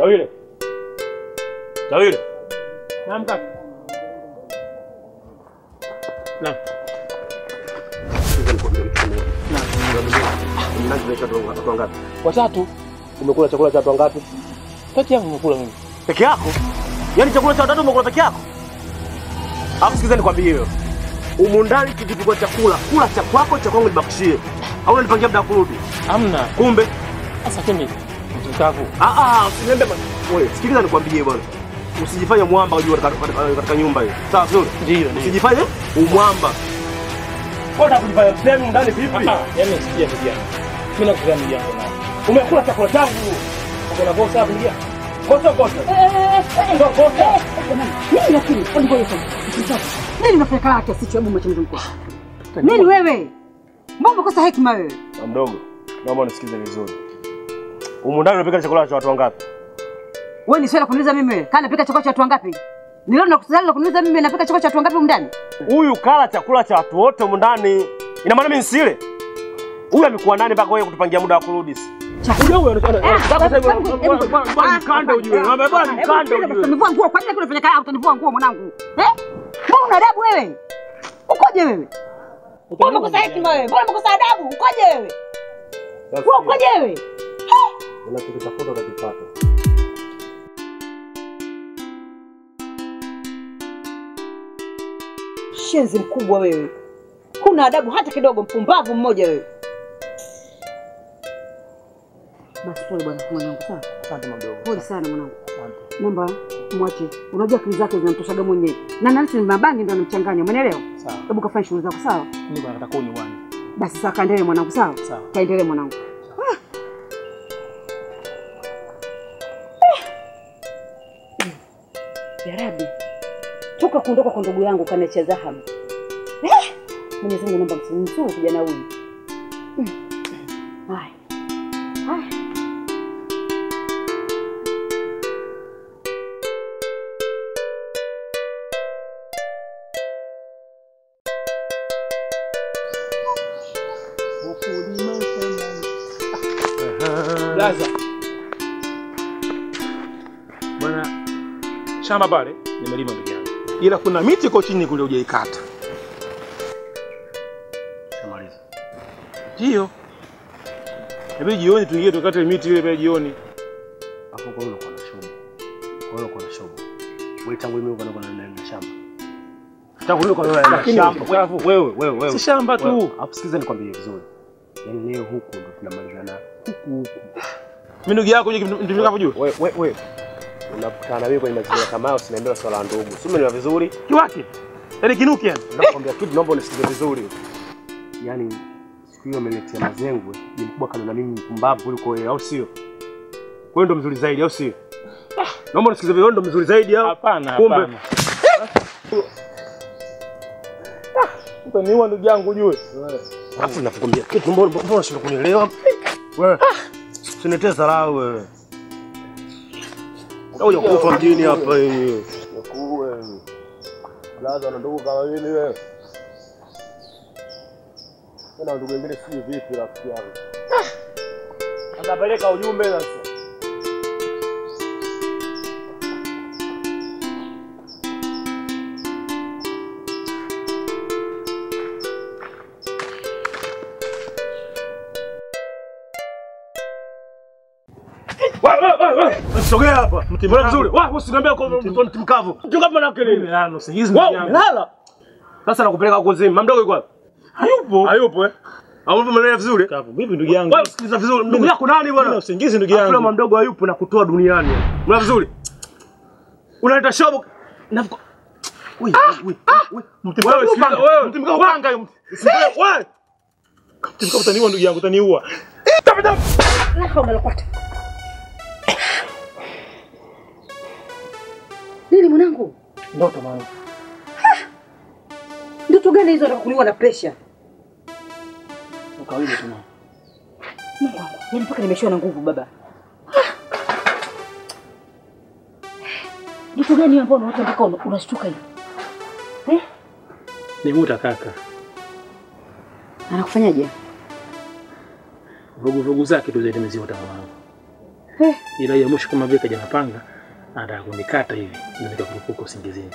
Tawile. Tawile. Naam kaka. Naam. Watu wangapi? Watatu. Umekula chakula cha watu wangapi? Peke yangu nimekula mimi. Peke yako? Yaani chakula cha watatu umekula peke yako? Alafu sikiza nikwambie hiyo. Humu ndani kikipikwa chakula, kula cha kwako cha kwangu nibakishie. Au unanipangia muda kurudi? Hamna. Kumbe sasa kimi mtakavu. Usiniambie bwana. Wewe sikiliza nikwambie bwana. Usijifanye mwamba unajua katika nyumba hiyo. Sawa vizuri? Ndio. Usijifanye umwamba. Wewe unakujifanya msemi ndani vipi? Yaani sikia vijana. Mimi nakuza ndugu yangu na. Umekula chakula changu. Uko na kosa hapo ndio. Kosa kosa. Ndio kosa. Nini lakini? Ngoja sasa. Nini unafanya yake asicho hebu mwache mzunguko. Nini wewe? Mbona umekosa hekima wewe? Mdogo, naomba unisikize vizuri. Humu ndani unapika chakula cha watu wangapi? Wewe ni swali kuniuliza mimi wewe. Kana napika chakula cha watu wangapi? Ni leo nakusali kuniuliza mimi napika chakula cha watu wangapi humu ndani? Huyu kala chakula cha watu wote humu ndani. Ina maana mimi nisile? Huyu amekuwa nani mpaka wewe kutupangia muda wa kurudi? Chakula huyu anataka ujue. Bwana mkande ujue. Utanivua nguo kwa nini unafanya kaya utanivua nguo mwanangu? Eh? Mbona una adabu wewe? Ukoje wewe? Mbona umekosa hekima wewe? Mbona umekosa adabu? Ukoje wewe? Wewe ukoje wewe? Unachokitafuta utakipata. Shenzi mkubwa wewe. Huna adabu hata kidogo, mpumbavu mmoja wewe. Basi pole bwana mwanangu, sawa? Asante mdogo. Pole sana mwanangu. Asante. Naomba mwache. Unajua akili zake zinamtoshaga mwenyewe. Na nani mabangi ndio anamchanganya, umeelewa? Sawa. Hebu kafanya shughuli zako, sawa? Mimi bwana nataka uniwane. Basi sawa, kaendelee mwanangu, sawa? Sawa. Kaendelee mwanangu. Ya Rabbi. Toka kuondoka kwa ndugu yangu kaniachia zahamu. Mwenyezi Mungu naomba msinusuru kijana huyu. Haya. Haya. Blaza. Bwana shamba pale nimelima ndugu yangu. Ila kuna miti iko chini kule hujaikata. Shamaliza. Ndio. Hebu jioni tuingie tukate miti ile pale jioni. Hapo kwa hiyo unakuwa na shobo. Kwa hiyo unakuwa na shobo. Wewe tangu mimi uko na shamba. Tangu mimi uko na shamba. Wewe. Si shamba tu. Hapo sikiza nikwambie vizuri. Yaani leo huku ndo tunamalizana huku huku. Mimi ndugu yako ndio hapo juu. Wewe. Unakutana na mimi kwenye mazingira kama hayo usiniambie swala la ndugu. Si umeelewa vizuri? Kiwake. Yaani kinuki yani. Nakwambia kitu naomba unisikize vizuri. Yaani siku hiyo ameniletea mazengwe, ni mkubwa kana na mimi mpumbavu kuliko wewe au sio? Wewe ndo mzuri zaidi au sio? Naomba unisikize vizuri, ndo mzuri zaidi au? Hapana, hapana. Utaniua ndugu yangu ujue. Alafu nakukwambia kitu mbona unashindwa kunielewa? Wewe. Usiniletee dharau wewe. Utakuja kufa mjini hapa hivi. Nikuue. Blaza na ndugu kama mimi wewe. Kuna ndugu wengine si vipi rafiki yangu. Atapeleka ujumbe sasa. Sogea hapa. Mbona vizuri? Wewe usiniambie kwa mtu mkavu. Mtu mkavu maana yake nini? Nimelala usingizi ndugu yangu. Umelala? Sasa nakupeleka huko zima. Mdogo yuko wapi? Hayupo. Hayupo eh? Au umeelewa vizuri? Kavu. Vipi ndugu yangu? Wewe sikiliza vizuri. Ndugu yako nani bwana? Nina usingizi ndugu yangu. Afla mdogo hayupo na kutoa duniani. Unaelewa vizuri? Unaleta shobo. Wewe wewe. Mtu mkavu panga. Wewe. Mtu mkavu utaniua ndugu yangu, utaniua. La haula wala quwwata. Nini mwanangu? Ndoto mama. Ndoto gani hizo za kuliwa na pressure? Kawaida tu mama. Mungu wangu, yaani mpaka nimeshiwa na nguvu baba. Ndoto gani ambayo unaota mpaka unashtuka hivi? Eh? Ni muta kaka. Anakufanyaje? Vugu vugu zake tu zote nimeziota mwanangu. Ila ya mwisho kama vile kaja na panga anataka kunikata hivi na nikakurupuka usingizini.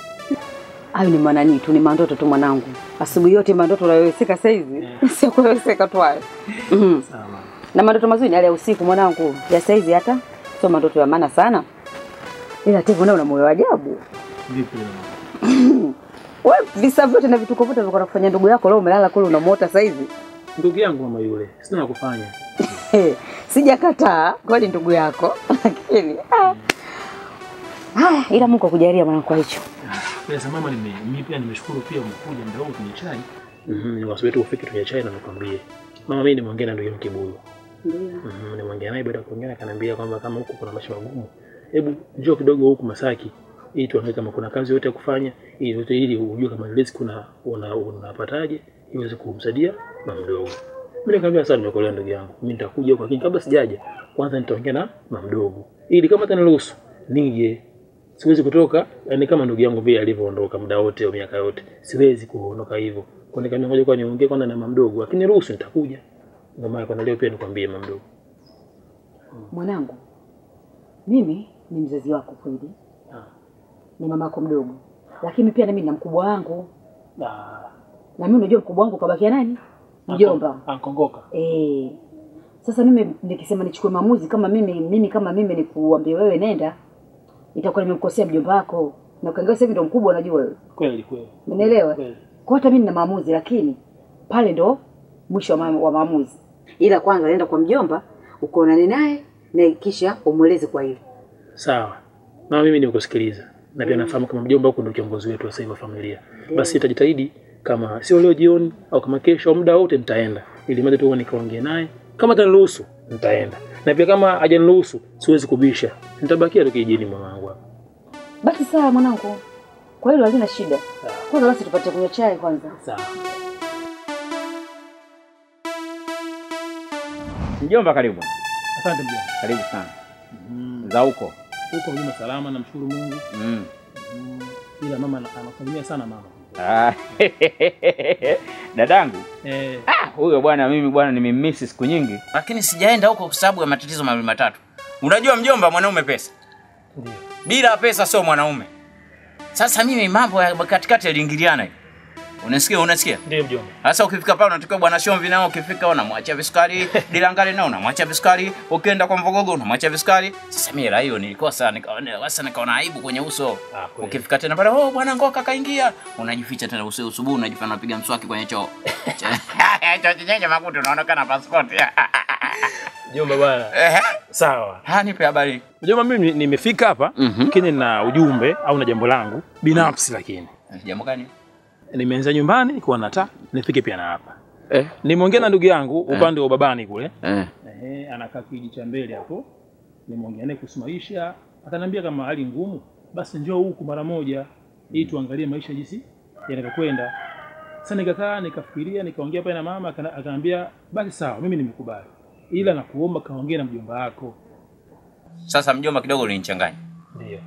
Hayo ni manani tu, ni mandoto tu mwanangu. Asubuhi yote mandoto unayoweseka sasa hivi. Sio kuweseka tu hayo. Sawa. Na mandoto mazuri ni yale ya usiku mwanangu. Ya sasa hizi hata sio mandoto ya maana sana. Ila Tevo naye una moyo wa ajabu. Vipi? Wewe visa vyote na vituko vyote vilikuwa nakufanya ndugu yako leo umelala kule unamuota sasa hivi. Ndugu yangu mama yule, sina la kufanya. Sijakataa kweli ndugu yako. Lakini ila Mungu akujalia mwanangu kwa hicho. Sasa mama, mimi pia nimeshukuru pia umekuja muda huu tunywe chai. Niwasubiri tu ufike tunywe chai na nikwambie. Mama, mimi nimeongea na ndugu yangu Kibuyu. Ndio. Nimeongea naye, baada ya kuongea akaniambia kwamba kama huko kuna maisha magumu, hebu njoo kidogo huku Masaki ili tuangalie kama kuna kazi yote ya kufanya ili ujue kama riziki kuna unapataje ili uweze kumsaidia mama mdogo. Mimi nikamwambia sasa nimekuelewa ndugu yangu. Mimi nitakuja huko lakini kabla sijaja kwanza nitaongea na mama mdogo ili kama ataniruhusu nije. Siwezi kutoka, yani kama ndugu yangu vile alivyoondoka muda wote au miaka yote. Siwezi kuondoka hivyo. Kwa nikamwambia ngoja kwa niongee kwanza na mama mdogo, lakini ruhusu nitakuja. Ndio maana kwa leo pia nikwambie mama mdogo. Mwanangu, mimi ni mzazi wako kweli. Ni mamako mdogo. Lakini pia na mimi na mkubwa wangu. Na mimi unajua mkubwa wangu kabakia nani? Mjomba. Ankongoka. Sasa mimi nikisema nichukue maamuzi kama mimi kama mimi nikuambie wewe nenda, itakuwa nimemkosea mjomba wako. Na ukiangalia sasa hivi ndo mkubwa unajua wewe. Kweli kweli. Unaelewa? Kwa hata mimi nina maamuzi lakini pale ndo mwisho wa maamuzi. Ila kwanza nenda kwa mjomba ukaonane naye na kisha umueleze kwa hilo. Sawa. Na mimi nimekusikiliza. Na pia nafahamu kama mjomba huko ndio kiongozi wetu sasa hivi wa familia. Basi nitajitahidi kama sio leo jioni au kama kesho au muda wote nitaenda. Ili mada tu nikaongee naye. Kama ataniruhusu nitaenda. Na pia kama hajaniruhusu siwezi kubisha. Nitabakia tu kijijini mwanangu hapa. Basi sawa mwanangu. Kwa hilo halina shida. Kwanza basi tupate kunywa chai kwanza. Sawa. Mjomba karibu. Asante mjomba. Karibu sana. Za huko. Huko mjomba salama, namshukuru Mungu. Ila mama anakusalimia sana mama. Dadangu. Huyo bwana mimi bwana nimemiss siku nyingi. Lakini sijaenda huko kwa sababu ya matatizo mawili matatu. Unajua mjomba, mwanaume pesa. Ndio. Bila pesa sio mwanaume. Sasa mimi mambo ya katikati yaliingiliana hivi. Unasikia, unasikia? Ndio mjomba. Sasa ukifika pale unatakiwa bwana Shomvi nao ukifika unamwachia visukari, Dilangale nao unamwachia visukari, ukienda kwa Mvogogo unamwachia visukari. Sasa mimi hela hiyo nilikosa, nikaona aibu kwenye uso. Ukifika tena pale, oh bwana Ngoka kaingia, unajificha tena uso usubuhi unajifanya unapiga mswaki kwenye choo. Choo chenye makuti unaonekana passport. Mjomba bwana. Sawa. Nipe habari. Mjomba, mimi nimefika hapa lakini na ujumbe au na jambo langu binafsi lakini. Jambo gani? Nimeanza nyumbani kwa nataka nifike pia na hapa. Nimeongea na ndugu yangu upande wa babani kule. Anakaa kijiji cha mbele hapo. Nimeongea naye kuhusu maisha, akaniambia kama hali ngumu basi njoo huku mara moja ili tuangalie maisha jinsi yanavyokwenda. Sasa nikakaa nikafikiria, nikaongea pale na mama, akaniambia basi sawa, mimi nimekubali. Ila nakuomba kaongea na mjomba wako. Sasa mjomba kidogo ulinichanganya. Ndio.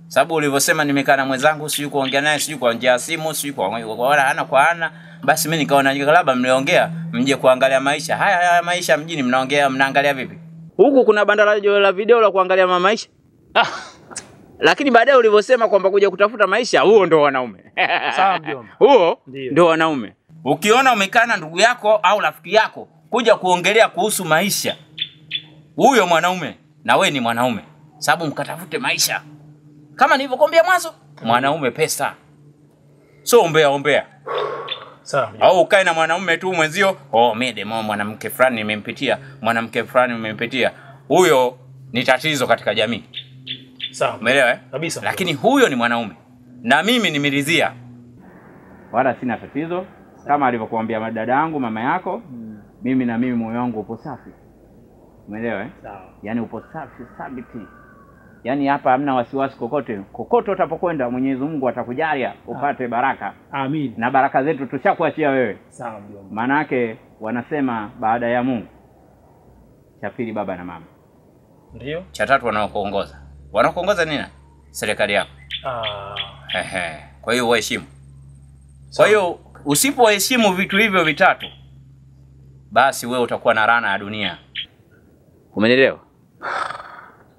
Sababu ulivyosema nimekaa na mwenzangu sijui kuongea naye sijui kwa njia ya simu sijui kwa ana kwa ana, basi mimi nikaona labda mliongea mje kuangalia maisha. Haya maisha mjini mnaongea mnaangalia vipi? Huku kuna banda la video la kuangalia maisha. Lakini baadaye ulivyosema kwamba kuja kutafuta maisha, huo ndio wanaume. Sawa mjomba. Huo ndio wanaume. Ukiona umekaa na ndugu yako au rafiki yako kuja kuongelea kuhusu maisha, huyo mwanaume na we ni mwanaume. Sababu mkatafute maisha. Kama nilivyokuambia mwanzo, mwanaume pesa. So ombea ombea. Sawa. Au ukae na mwanaume tu mwenzio, oh mimi demo mwanamke fulani nimempitia, mwanamke fulani nimempitia. Huyo ni tatizo katika jamii. Sawa. Umeelewa eh? Kabisa. Lakini huyo ni mwanaume. Na mimi nimeridhia. Wala sina tatizo. Kama alivyokuambia dada yangu mama yako, mimi na mimi moyo wangu upo safi. Umeelewa eh? Sawa. Yaani upo safi thabiti. Yaani hapa hamna wasiwasi kokote. Kokote utapokwenda Mwenyezi Mungu atakujalia upate baraka. Amin. Na baraka zetu tushakuachia wewe. Sawa mjomba. Maana yake wanasema baada ya Mungu cha pili baba na mama. Ndio. Cha tatu wanaokuongoza. Wanaokuongoza nini? Serikali yako. Ehe. Kwa hiyo waheshimu. Kwa hiyo usipoheshimu vitu hivyo vitatu, basi wewe utakuwa na laana ya dunia. Umeelewa?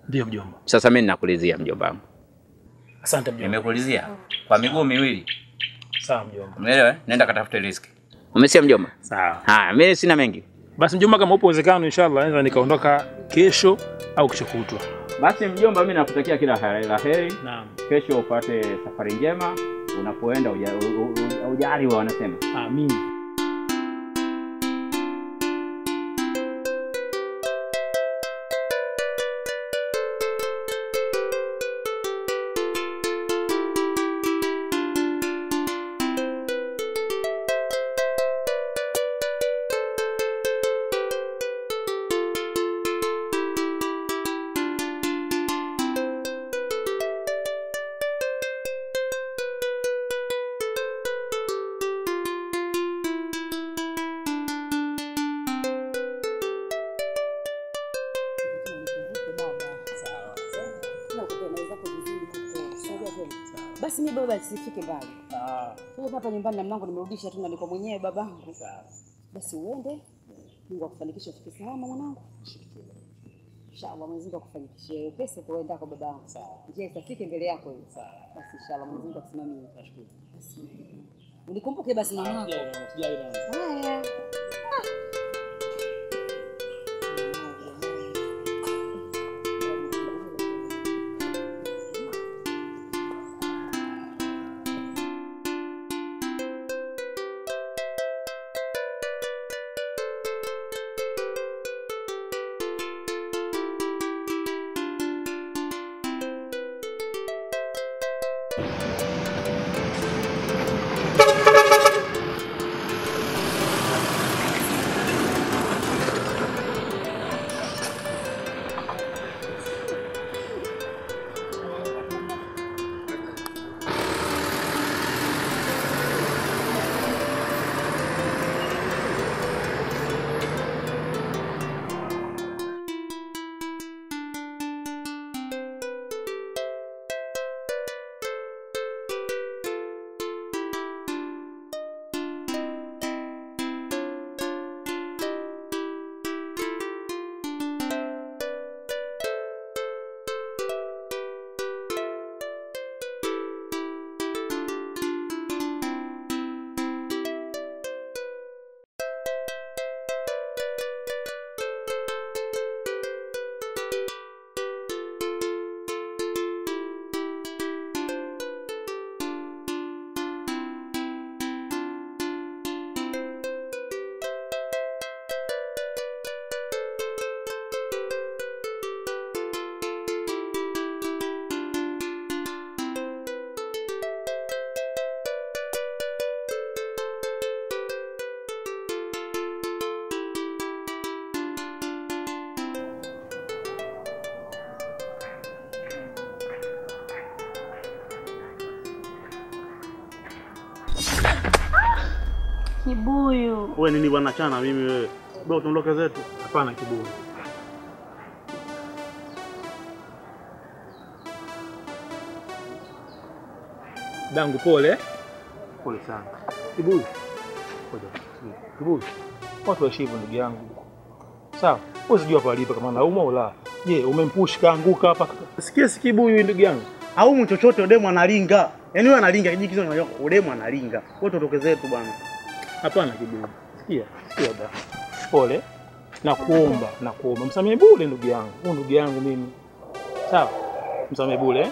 Ndio mjomba. Sasa mimi ninakulizia mjomba wangu. Asante mjomba. Nimekulizia kwa miguu miwili. Sawa mjomba. Umeelewa? Nenda katafute riziki. Umesikia mjomba? Sawa. Haya, mimi sina mengi. Basi mjomba, kama upo uwezekano inshallah naweza nikaondoka kesho au kesho kutwa. Basi mjomba, mimi nakutakia kila la heri. Naam. Kesho upate safari njema unapoenda, ujaliwa wanasema. Amin. Basi mimi baba sifike mbali. Wewe hapa nyumbani na mlango nimerudisha tu na niko mwenyewe babangu. Sawa. Basi uende. Mungu akufanikishe ufike salama mwanangu. Inshallah Mwenyezi Mungu akufanikishie hiyo pesa kuenda kwa babangu. Sawa. Njia isafike mbele yako hiyo. Sawa. Basi inshallah Mwenyezi Mungu akusimamie. Nashukuru. Basi. Unikumbuke basi mwanangu. Usijali mama. Haya. Kibuyu. Wewe nini bwana, achana mimi wewe. Bro, tuondoke zetu. Hapana Kibuyu. Dangu pole. Pole sana. Kibuyu. Pole. Kibuyu. Watu waishi hivyo ndugu yangu. Sawa. Wewe sijui hapa alipo kama anaumwa au la. Je, umempush kaanguka hapa? Sikia si Kibuyu ndugu yangu. Haumu chochote, udemu analinga. Yaani wewe analinga kijikizo unajua udemu analinga. Wewe tuondoke zetu bwana. Hapana Kibuyu. Sikia, sikia da. Pole. Nakuomba, nakuomba. Msamehe bure ndugu yangu. Huyu ndugu yangu mimi. Sawa? Msamehe bure.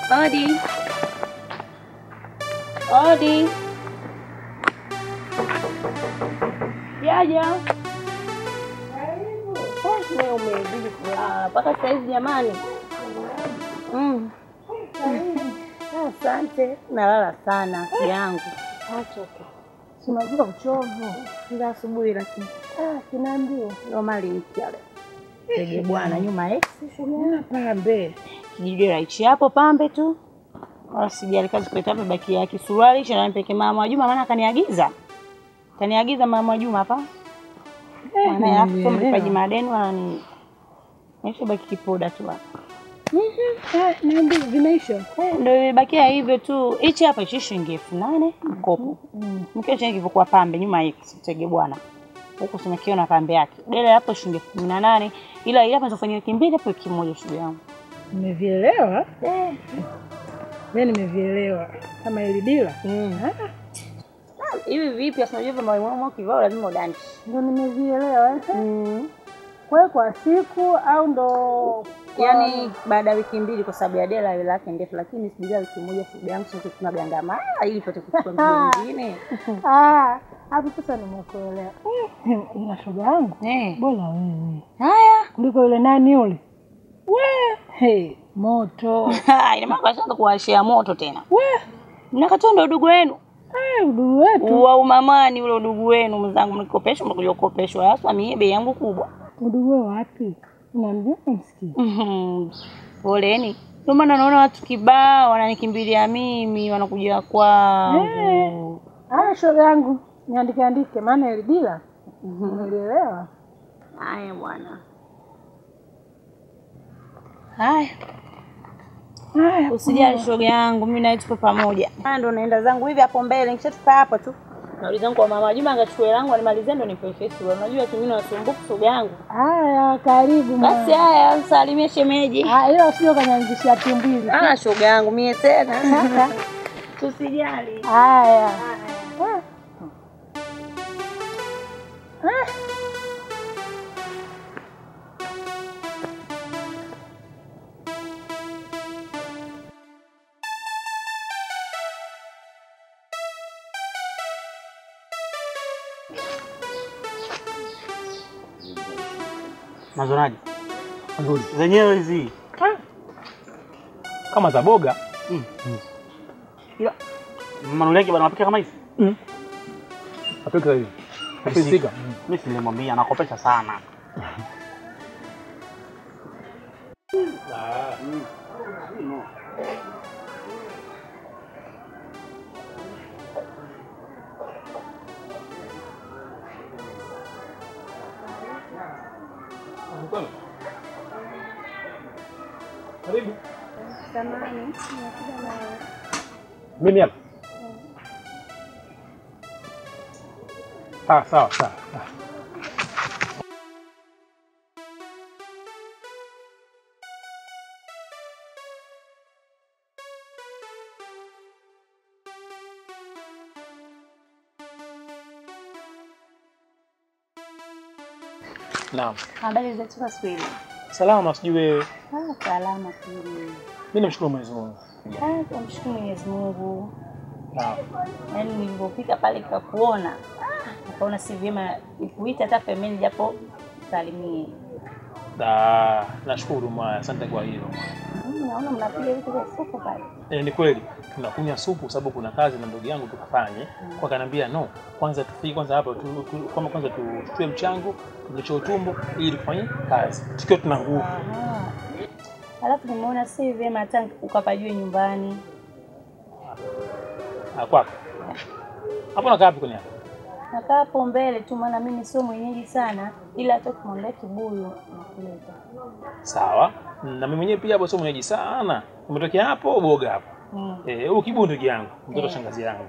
Odi. Odi. Jaja. Karibu. Wewe umezidi kulala mpaka sasa hivi jamani. Asante. Nalala sana yangu. Achoke. Si unajua uchovu. Ndio asubuhi lakini. Kinaambiwa normali mpya leo. Tege bwana nyuma ex. Pambe. Kijidera hichi hapo pambe tu. Wala sijali kazi kuleta hapa baki yake suruali hicho na mpeke mama Juma maana kaniagiza. Kaniagiza mama Juma hapa. Maana alafu kwa mlipaji madeni wala ni. Nimeshabaki kipoda tu hapa. Niambie vimeisha? Ndio imebakia hivyo tu. Hichi hapa shilingi 8,000 mkopo. Mkeo chenye kilivyokuwa pambe nyuma hiki tege bwana. Huko tunakiona pambe yake. Dele hapo shilingi 18 ila ile hapa nitafanyia wiki mbili hapo wiki moja shughuli yangu. Nimevielewa? Mimi nimevielewa. Kama ile dila. Hivi vipi unajua vya mwa kivao lazima udansi. Ndio nimevielewa. Kwa hiyo kwa siku au ndo yaani baada ya wiki mbili kwa sababu ya dela ile yake ndefu, lakini sijui wiki moja shughuli yangu sio tunagangama ili ipate kuchukua mzigo mwingine. Hapo sasa nimekuelewa. Ila shoga yangu bora wewe. Haya, kuliko yule nani yule. We, moto. Ina maana kashaanza kuwashia moto tena. We, mnakatoa ndo udugu wenu. Udugu wetu. Wa umamani ule udugu wenu mzangu, mlikopeshwa mlikuja kukopeshwa. Hasa mimi bei yangu kubwa. Udugu wewe wapi? Unaambia msikie. Poleni. Ndio maana naona watu kibao wananikimbilia mimi, wanakuja kwangu. Haya shoga yangu, niandike andike maana ile dila. Unaelewa? Haya bwana. Haya. Haya, usijali shoga yangu, mimi na tuko pamoja. Haya ndo naenda zangu hivi hapo mbele, nikishafika hapo tu. Nauliza kwa mama Juma angachukua langu animalizie ndo nipe pesa. Unajua tu mimi nasumbuka shoga yangu. Haya, karibu mama. Basi haya, msalimie shemeji. Ila usije ukaniangishia tumbili. Shoga yangu mie tena. Tusijali. Haya. Mazonaji nzuri zenyewe hizi kama za boga. Ila Manuleke bwana anapika kama hizi. Apika hivi. Apika. Mimi nilimwambia anakopesha sana. Karibu. Samahani, nakuja na mimi hapa. Sawa sawa. Naam. Habari za toka siku ile? Salama, sijui wewe. Salama kweli. Mimi namshukuru Mwenyezi Mungu. Namshukuru Mwenyezi Mungu. Naam. Yaani nilipofika pale nikakuona, nikaona si vyema nikuita hata pembeni japo salimie. Nashukuru mwa, asante kwa hilo. Naona mnapiga vitu vya supu pale. Ni kweli tunakunywa supu sababu kuna kazi na ndugu yangu tukafanye. Kwa kanambia no, kwanza tufike kwanza hapa kama kwanza tutue mchango, tulicho utumbo ili tufanye kazi. Tukiwa tuna nguvu. Alafu nimeona si vyema hata ukapajue nyumbani. Kwako. Hapo nakaa wapi kwenye hapa? Nakaa hapo mbele tu maana mimi sio mwenyeji sana ila hata kumwambia kibuyu nakuleta. Sawa. Na mimi mwenyewe pia hapo sio mwenyeji sana. Umetokea hapo boga hapo. Huyu kibuyu ndugu yangu, mtoto shangazi yangu.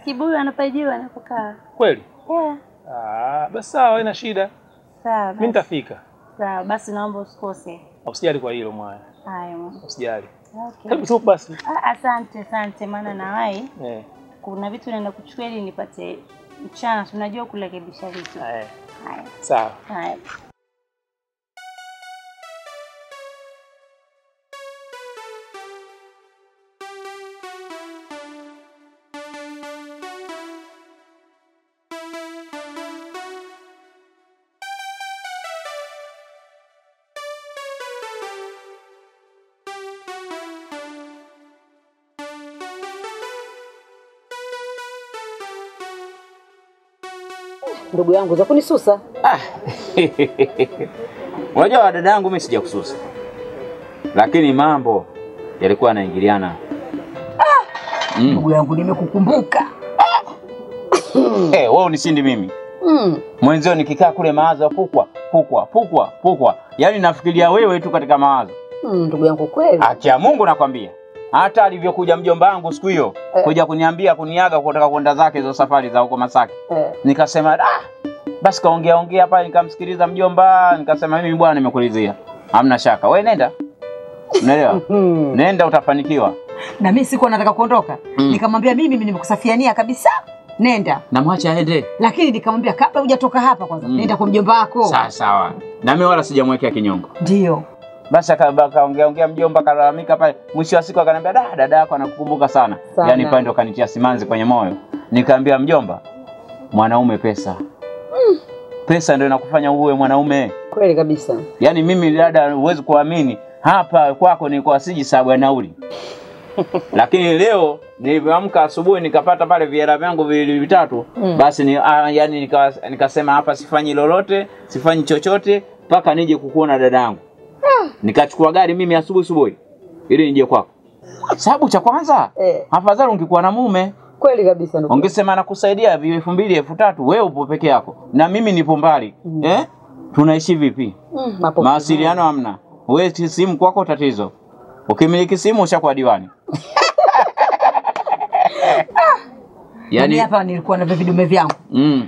Kibuyu anapajiwa anapokaa. Kweli? Yeah. Basi sawa, haina shida. Sawa. Mimi nitafika. Sawa, basi naomba usikose. Usijali kwa hilo mwana. Haya. Usijali. Okay. Hebu tupo basi. Asante, asante maana na wahi. Kuna vitu naenda kuchukua ili nipate mchana, tunajua kurekebisha vitu. Haya. Sawa. Haya. Ndugu yangu za kunisusa. Unajua dada yangu mimi sijakususa. Lakini mambo yalikuwa yanaingiliana. Ndugu yangu nimekukumbuka. Wewe unisindi mimi. Mwenzio nikikaa kule mawazo pukwa pukwa pukwa pukwa. Yaani nafikiria wewe tu katika mawazo. Ndugu yangu kweli. Haki ya Mungu nakwambia. Hata alivyokuja mjomba wangu siku hiyo kuja kuniambia kuniaga kutaka kwenda zake hizo safari za huko Masaki. Nikasema basi kaongea ongea pale, nikamsikiliza mjomba, nikasema mimi bwana nimekulizia. Hamna shaka. Wewe nenda. Unaelewa? Nenda utafanikiwa. Na mimi sikuwa nataka kuondoka. Nikamwambia mimi nimekusafiania kabisa. Nenda. Na mwache aende. Lakini nikamwambia kabla hujatoka hapa kwanza nenda kwa mjomba wako. Sawa sawa. Na mimi wala sijamwekea kinyongo. Ndio. Basi akaongea ongea mjomba kalalamika pale. Mwisho wa siku akaniambia dada yako anakukumbuka sana. Yaani pale ndo kanitia simanzi kwenye moyo. Nikamwambia mjomba, mwanaume pesa. Pesa ndio inakufanya uwe mwanaume. Kweli kabisa. Yaani mimi dada huwezi kuamini, hapa kwako nilikuwa sijisabu ya nauli. Lakini leo nilipoamka asubuhi nikapata pale viera vyangu viwili vitatu, basi ni yani nikasema hapa sifanyi lolote, sifanyi chochote mpaka nije kukuona dadangu. Nikachukua gari mimi asubuhi asubuhi ili nije kwako. Sababu cha kwanza, afadhali ungekuwa na mume. Kweli kabisa ndugu. Ungesema nakusaidia 2000 3000, wewe upo peke yako na mimi nipo mbali. Tunaishi vipi? Mawasiliano hamna. Wewe simu kwako tatizo. Ukimiliki simu ushakuwa diwani. Yaani hapa nilikuwa na vidume vyangu.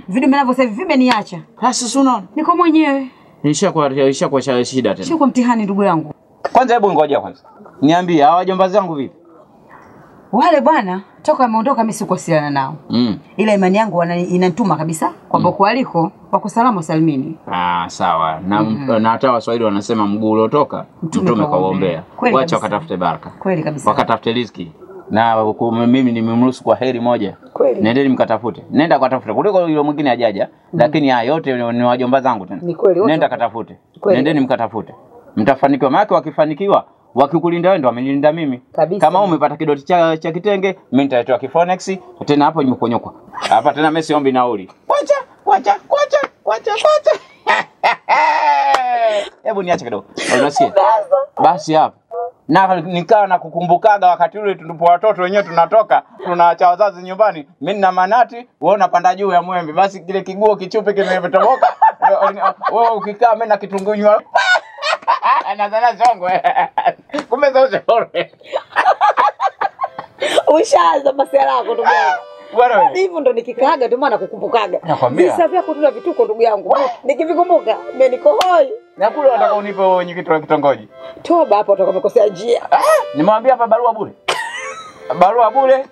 Vidume navyo sasa hivi vimeniacha. Sasa si unaona? Niko mwenyewe. Nishakuwa shida tena. Sio kwa mtihani ndugu yangu. Kwanza hebu ngoja kwanza. Niambie hawa wajomba zangu vipi? Wale bwana toka wameondoka mimi sikuwasiliana nao. Ila imani yangu inanituma kabisa kwamba kwa aliko wako salama salimini. Sawa. Na hata Waswahili wanasema mguu uliotoka mtume kauombea. Wacha wakatafute baraka. Kweli kabisa. Wakatafute riziki. Na mimi nimemruhusu kwa heri moja. Nendeni mkatafute. Nenda katafute. Kuliko yule mwingine ajaja, lakini haya yote ni wajomba zangu tena. Nenda katafute. Nendeni mkatafute. Mtafanikiwa. Maana wakifanikiwa wakikulinda wewe ndo wamenilinda mimi. Kabisa. Kama umepata kidoti cha kitenge, mimi nitaletewa kifonex, tena hapo nimekonyokwa. Hapa tena mimi siombi nauli. Kwacha, kwacha, kwacha, kwacha, kwacha. Hebu niache kidogo. Unasikia? Basi hapo. Na nikawa nakukumbukaga wakati ule tulipo watoto wenyewe tunatoka, tunaacha wazazi nyumbani, mimi na manati, wewe unapanda juu ya mwembe. Basi kile kiguo kichupi kimetoboka. Wewe ukikaa mimi na kitungunywa. Anazana zongwe. Kumbe sio shore. Ushaanza masuala yako ndugu yangu. Bwana hivyo ndo nikikaaga ndio maana nakukumbukaga. Visa vyako tuna vituko ndugu yangu. Nikivikumbuka mimi niko hoi. Na kule nataka unipe wewe kitu kitongoji. Toba hapo utakuwa umekosea njia. Nimwambia hapa barua bure. Barua bure.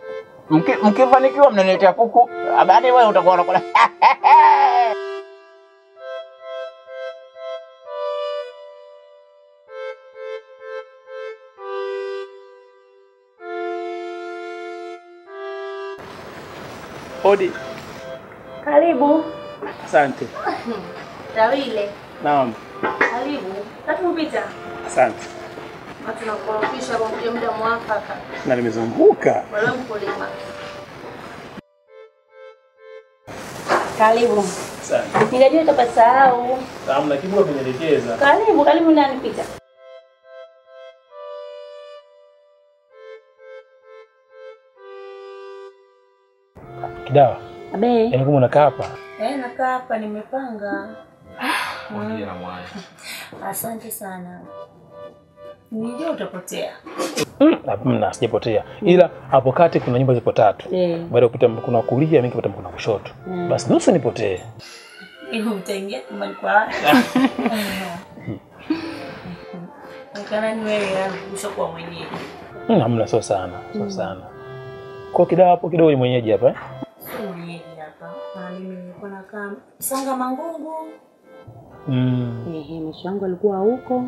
Mkifanikiwa mnaniletea kuku. Baadaye wewe utakuwa unakula. Odi. Karibu. Asante. Tawile. Naam. Karibu. Karibu pita. Asante. Na tunakukaribisha kwa muda mwafaka. Na nimezunguka. Wala mkulima. Karibu. Asante. Nikajua utapasahau. Hamna kibu kunielekeza. Karibu, karibu ndani pita. Kidawa. Abe. Yaani kama unakaa hapa? Nakaa hapa nimepanga. Hongera mwana. Asante sana. Nilijua utapotea. Hamna, sijapotea. Ila hapo kati kuna nyumba zipo tatu. Baada ya kupita mkono wa kulia, mimi nikipita mkono wa kushoto. Basi nusu nipotee. Hiyo utaingia nyumbani kwa watu. Kana ni wewe ushakuwa mwenyeji. Hamna, sio sana, sio sana. Kwa Kidawa hapo kidogo ni mwenyeji hapa eh? Sio mwenyeji hapa. Na mimi nilikuwa nakaa Sanga Mangungu. Maisha yangu alikuwa huko.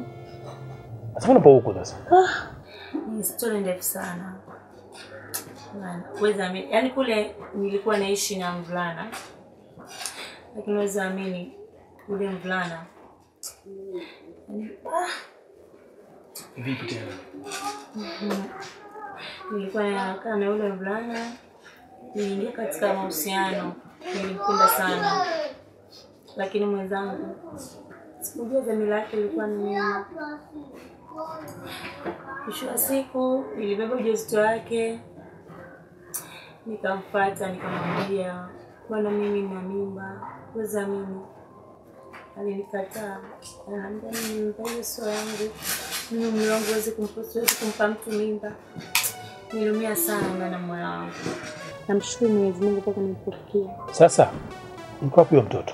Sasa unapo huko sasa? Ni story ndefu sana. Weza amini. Yaani kule nilikuwa naishi na mvulana. Lakini weza amini ule mvulana. Vipi tena? Nilikuwa nakaa na yule mvulana, niliingia katika mahusiano, nilimpenda sana. Lakini mwenzangu sikujua dhamira yake ilikuwa ni nini. Mwisho wa siku nilibeba ujauzito wake, nikamfuata nikamwambia, bwana mimi nina mimba, weza mimi. Alinikataa. Ananiambia mimi mimba hiyo sio yangu. Mimi mume wangu hawezi kumpa mtu mimba. Niliumia sana na moyo wangu. Namshukuru Mwenyezi Mungu kwa kunipokia. Sasa yuko wapi huyo mtoto?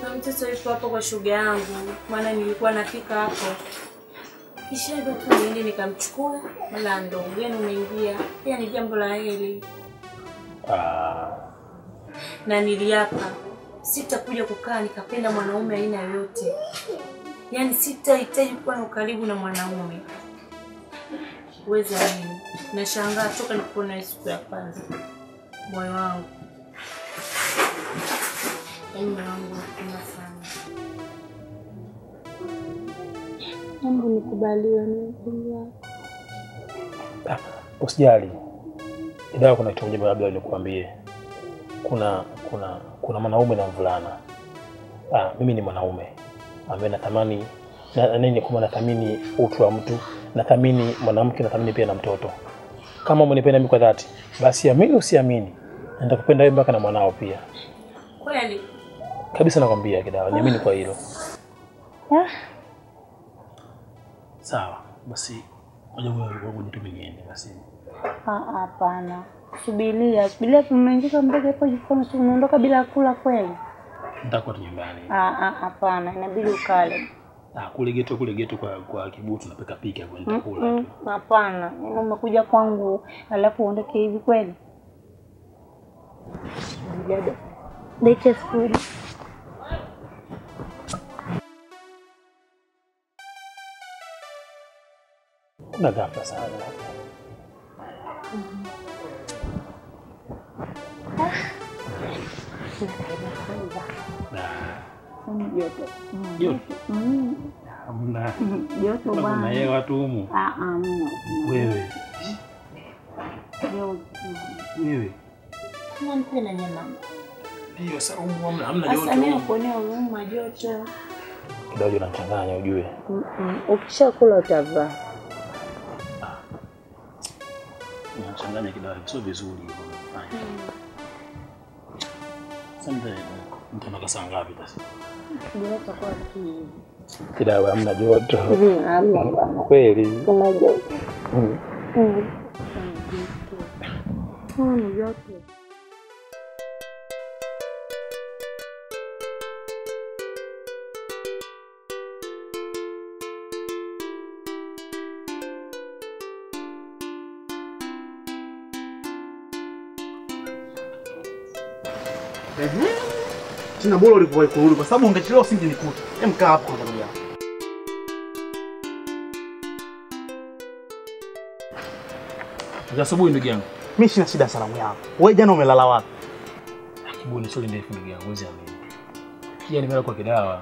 Na mtoto yupo hapo kwa shoga yangu, maana nilikuwa nafika hapo. Kisha hivyo tu niende nikamchukua, wala ndo ugeni umeingia. Pia ni jambo la heri. Na niliapa sitakuja kukaa nikapenda mwanaume aina yoyote. Yaani sitahitaji kuwa na ukaribu na mwanaume. Uweza nini? Nashangaa toka nikuona siku ya kwanza. Moyo wangu. Yaani moyo wangu unapenda sana. Mungu nikubaliwe mimi. Usijali. Ingawa kuna kitu kimoja labda nikuambie. Kuna mwanaume na mvulana. Mimi ni mwanaume ambaye natamani na nini kama nathamini utu wa mtu, nathamini mwanamke, nathamini pia na mtoto. Kama umenipenda mimi kwa dhati, basi amini usiamini, nitakupenda wewe mpaka na mwanao pia. Kweli? Kabisa nakwambia Kidawa, niamini kwa hilo. Sawa, basi ngoja wewe nitume niende basi. Hapana. Subiria, subiria tumeingiza mdogo hapo jikoni, si unaondoka bila kula kweli? Nitakuwa tu nyumbani. Hapana, inabidi ukale. Kule geto kwa kibutu napika pika kwa nitakula tu. Hapana, umekuja kwangu alafu uondoke hivi kweli? Dada. Leta sukari. Kuna ghafla sana. Joto. Joto. Hamna. Joto bwana. Kuna hewa tu humu. Hamna. Wewe. Joto. Wewe. Unanipenda nyama. Ndio sasa humu hamna joto. Sasa mimi nakuonea huruma joto. Kidogo unachanganya ujue. Ukishakula utavaa. Unachanganya kidogo sio vizuri hivyo. Sasa mtaondoka saa ngapi basi? Joto kwa kivi. Kidawa hamna joto. Hamna bwana. Kweli. Kuna joto. Joto. Sina bora ulikuwa kurudi kwa sababu ungechelewa usingenikuta. Hem, kaa hapo kwanza ndugu yangu. Za asubuhi ndugu yangu. Mimi sina shida salamu yako. Wewe jana umelala wapi? Kibuni sio ndefu ndugu yangu, huwezi amini. Pia nimelala kwa Kidawa.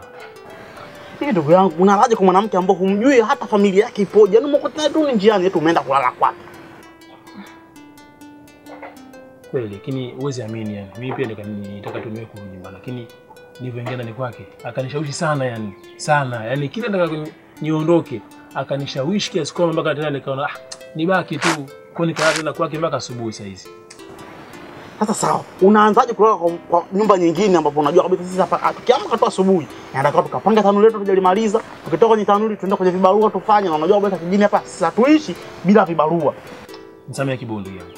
Hivi ndugu yangu, unalaje kwa mwanamke ambaye humjui hata familia yake ipoje? Yaani umekutana tu njiani eti umeenda kulala kwake. Kweli, lakini huwezi amini yani. Mimi pia nitaka tu niwe kurudi nyumbani, lakini nilipoingia ndani kwake akanishawishi sana yani. Sana. Yaani kila nataka niondoke, akanishawishi kiasi kwamba mpaka tena nikaona nibaki tu. Kwa nikalala tena kwake mpaka asubuhi saa hizi. Sasa sawa, unaanzaje kulala kwa nyumba nyingine ambapo unajua kabisa sisi hapa tukiamka tu asubuhi, inatakiwa tukapanga tanuri letu tujalimaliza, tukitoka kwenye tanuri tuende kwenye vibarua tufanye, na unajua kabisa kijijini hapa sasa tuishi bila vibarua. Nisamee Kibondo yangu.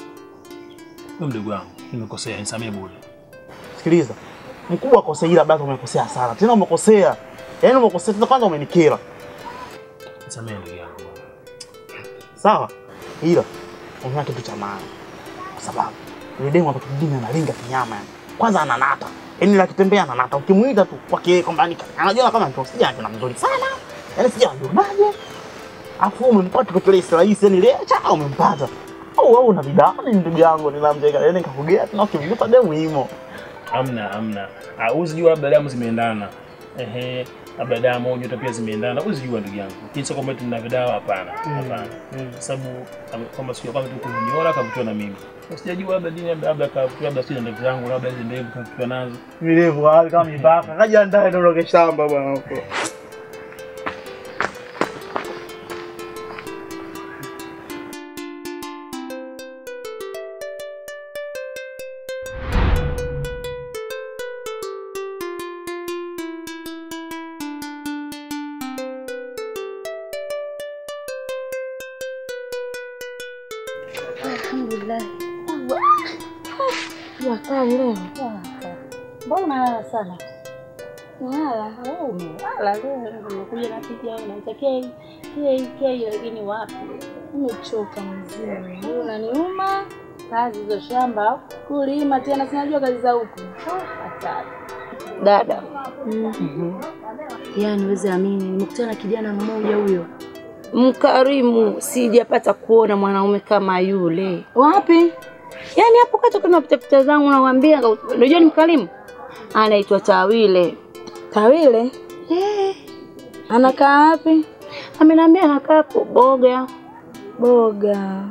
Wewe mdogo wangu, nimekosea, nisamee bure. Sikiliza. Mkubwa akosea ila bado umekosea sana. Tena umekosea. Yaani umekosea tena kwanza umenikera. Nisamee ndugu yangu. Sawa? Ila unaona kitu cha maana. Kwa sababu yule demu hapa kijijini analinga kinyama yani. Kwanza ananata. Yaani la kitembea ananata. Ukimuita tu kwake kwamba ni anajua kama mtu sija na mzuri sana. Yaani sija anionaje? Afu umempata kwa place rahisi yani leo cha umempata. Au wewe una bidhaa ndugu yangu nilamjeka. Yaani nikakugea tena ukimgusa demu imo. Hamna. Usijua labda damu zimeendana. Ehe, labda damu au nyota pia zimeendana. Usijua ndugu yangu. Kinsa kwamba tuna vidawa hapana. Hapana. Sababu kama siku ya kwanza tu kuniona kavutiwa na mimi. Usijajua labda dini labda kavutiwa labda sio ndevu zangu labda hizo ndevu kavutiwa nazo. Mirefu hali kama mipaka. Kaja ndaye ndio shamba bwana huko. Karibu. Jua kali leo. Mbona unalala sana? Nalala, wewe umelala leo. Nimekuja na picha inaita K K K, lakini wapi? Nimechoka mzee. Unaniuma. Kazi za shamba, kulima tena, sinajua kazi za huku. Hatari. Dada. Yaani uweze amini, nimekutana na kijana mmoja huyo. Mkarimu, sijapata kuona mwanaume kama yule. Wapi? Yaani hapo kati kuna pita zangu nakwambia, unajua ni mkarimu? Anaitwa Tawile. Tawile? Eh. Anakaa wapi? Ameniambia anakaa hapo Boga. Boga.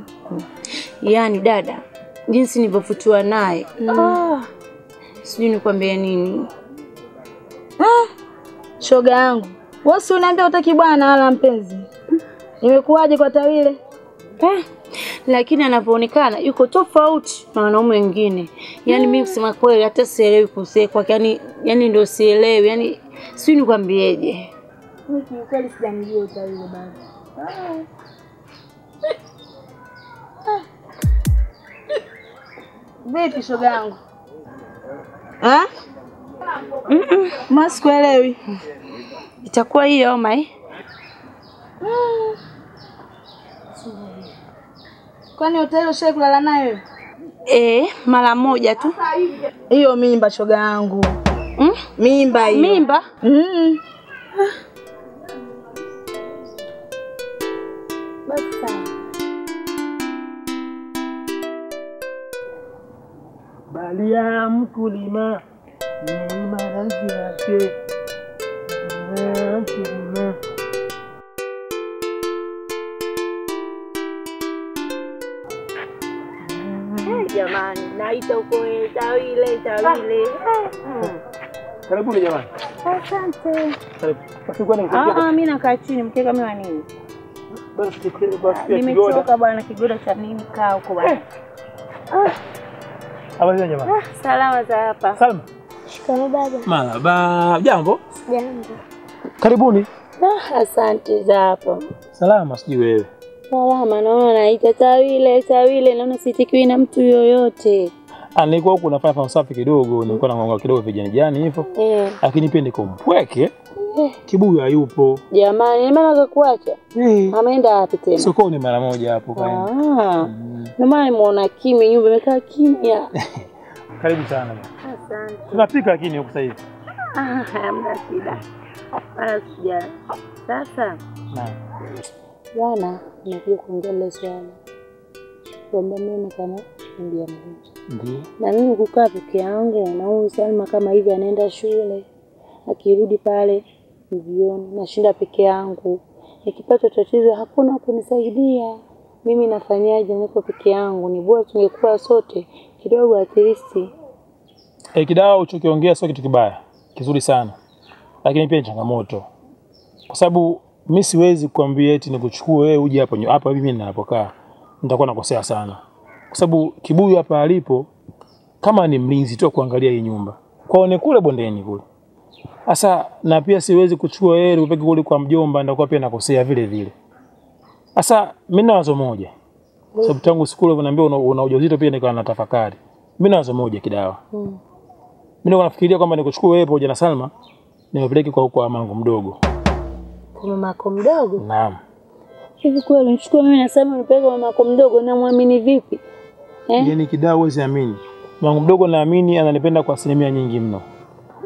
Yaani dada, jinsi nilivyovutiwa naye. Sijui nikwambie nini. Shoga yangu, wewe si unaniambia hutaki bwana wala mpenzi. Imekuwaje kwa Tawile? Lakini anavyoonekana yuko tofauti na wanaume wengine. Yaani mimi kusema kweli hata sielewi kusekwa, yaani ndio sielewi, yaani sijui nikwambieje. Mimi kiukweli sijamjua Tawile bado. Vipi shoga yangu? Masikuelewi. Itakuwa hiyo mai. Kwani hoteli ushawahi kulala nayo? Mara moja tu. Hiyo mimba shoga yangu. Mimba hiyo. Mimba? Basi sawa. Balia mkulima ni maradhi yake. Mkulima. Jamani, naita huko Tawile, Tawile. Karibuni jamani. Asante. Karibu. Basi kwani mkeka? Mimi nakaa chini, mkeka mimi wa nini? Basi basi nimechoka bwana, kigoda cha nini, kaa huko bwana. Habari jamani. Salama za hapa. Salama. Shikamoo baba. Marhaba. Jambo? Jambo. Karibuni. Asante za hapa. Salama sijui wewe. Salama, naona naita Tawile, Tawile, naona sitikiwi na mtu yoyote. Nilikuwa huku nafanya usafi kidogo, nilikuwa nagonga kidogo vijani hivyo. Lakini pia niko mpweke. Kibuyu hayupo. Jamani, maana akakuacha? Ameenda wapi tena? Sokoni mara moja hapo kaenda. Ndio maana nimeona kimya, nyumba imekaa kimya. Karibu sana. Asante. Tunapika lakini huko sasa hivi. Hamna shida. Wala sija. Sasa. Naam. Bwana, nimekuja kuongea leo swala. Kwamba mimi kama ndiye mmoja. Ndiyo. Na mimi kukaa peke yangu na huyu Salma kama hivi anaenda shule. Akirudi pale jioni nashinda peke yangu. Nikipata tatizo hakuna kunisaidia. Mimi nafanyaje niko peke yangu? Ni bora tungekuwa sote kidogo at least. Kidawa ulichokiongea sio kitu kibaya, kizuri sana. Lakini pia ni changamoto. Kwa sababu mimi siwezi kukwambia eti nikuchukue wewe uje hapo hapa mimi ninapokaa. Nitakuwa nakosea sana. Kwa sababu Kibuyu hapa alipo kama ni mlinzi tu kuangalia hii nyumba. Kwao ni kule bondeni kule. Sasa na pia siwezi kuchukua yeye kupeke kule kwa mjomba, nitakuwa pia nakosea vile vile. Sasa mimi na wazo moja. Sababu tangu siku ile unaniambia una ujauzito pia nikawa natafakari. Mimi na wazo moja Kidawa. Mimi nilikuwa nafikiria kwamba nikuchukue wewe pamoja na Salma niwapeleke kwa mamangu mdogo. Kwa mamako mdogo? Naam. Hivi kweli nichukue mimi na Salma nipeleke kwa mamako mdogo, namuamini vipi? Yaani Kidawa huwezi amini. Mamangu mdogo naamini ananipenda kwa asilimia nyingi mno.